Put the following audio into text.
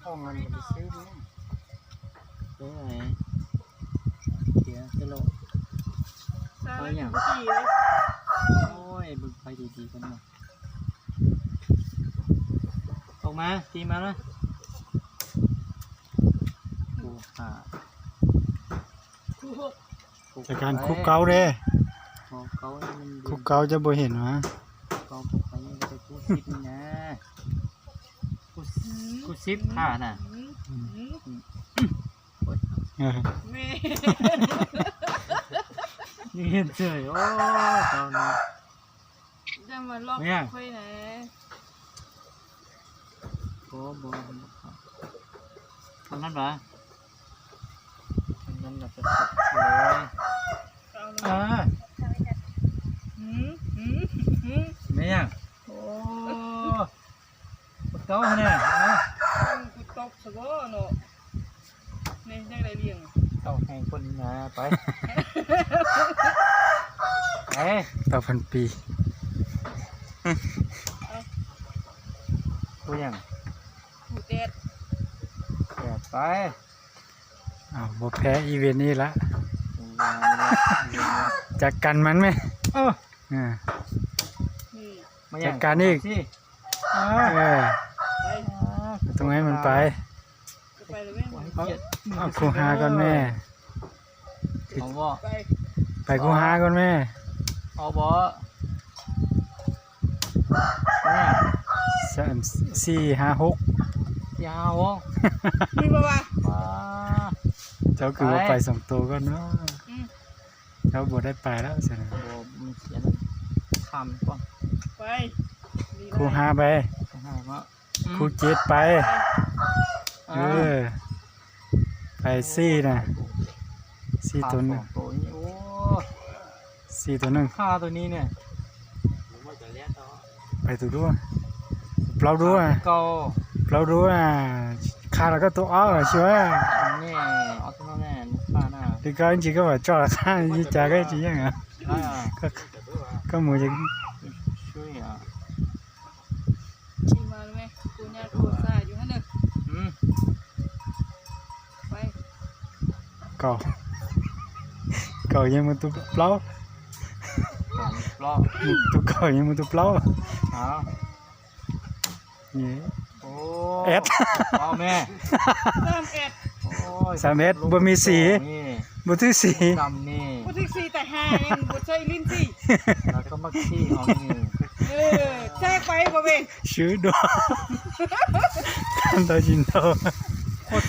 Ôi, bật máy đi đi con mà. Không mà, tìm mà đó. Khu ha. Khu Cov kas khu kaub de. Khu kaub, khu kaub cov npua hem no. Khu kaub, khu kaub, khu sib na. Khu, khu sib ha na. Ôi. Nghe trời ơi, tao nó. Ra mà lọt nha. Khuây này. Có bò. Con nắp đó. Con nắp là thật sự rồi. Tao nó. À. Ừ, ừ, ừ. Nè nha. Ồ. Bật cấu hả nè. Đó. Con cục tộc sao bố nó. Tau hee kua na pais. Tau phan pis. Kua yeej. Pais. Ua phem ib vij ni lawm. Cov kas mas me. Cov kas ni. Tus ais mas pais. Khu ha kon me. Pais khu ha kon me. Xij ha hub. Cov kws ua pais xoom tus koj no. Cov puas dai pais lawm. Khu ha pais. Khu cev pais. Pais xij na. Xij tus neeg. Xij tus neeg. Pais tus dub. Plaub dub. Plaub dub. Qha los koj tus ob xyuas. Li koj ib ntsis koj mam tso los qha li cas koj tsis yeej. Koj mus. Kaum, kaum yeej mus tus plaub. Tus kaum yeej mus tus plaub. Ed. Xam Ed, npua me xis, npua twb xis. Swb dua. Ntau tsis ntau.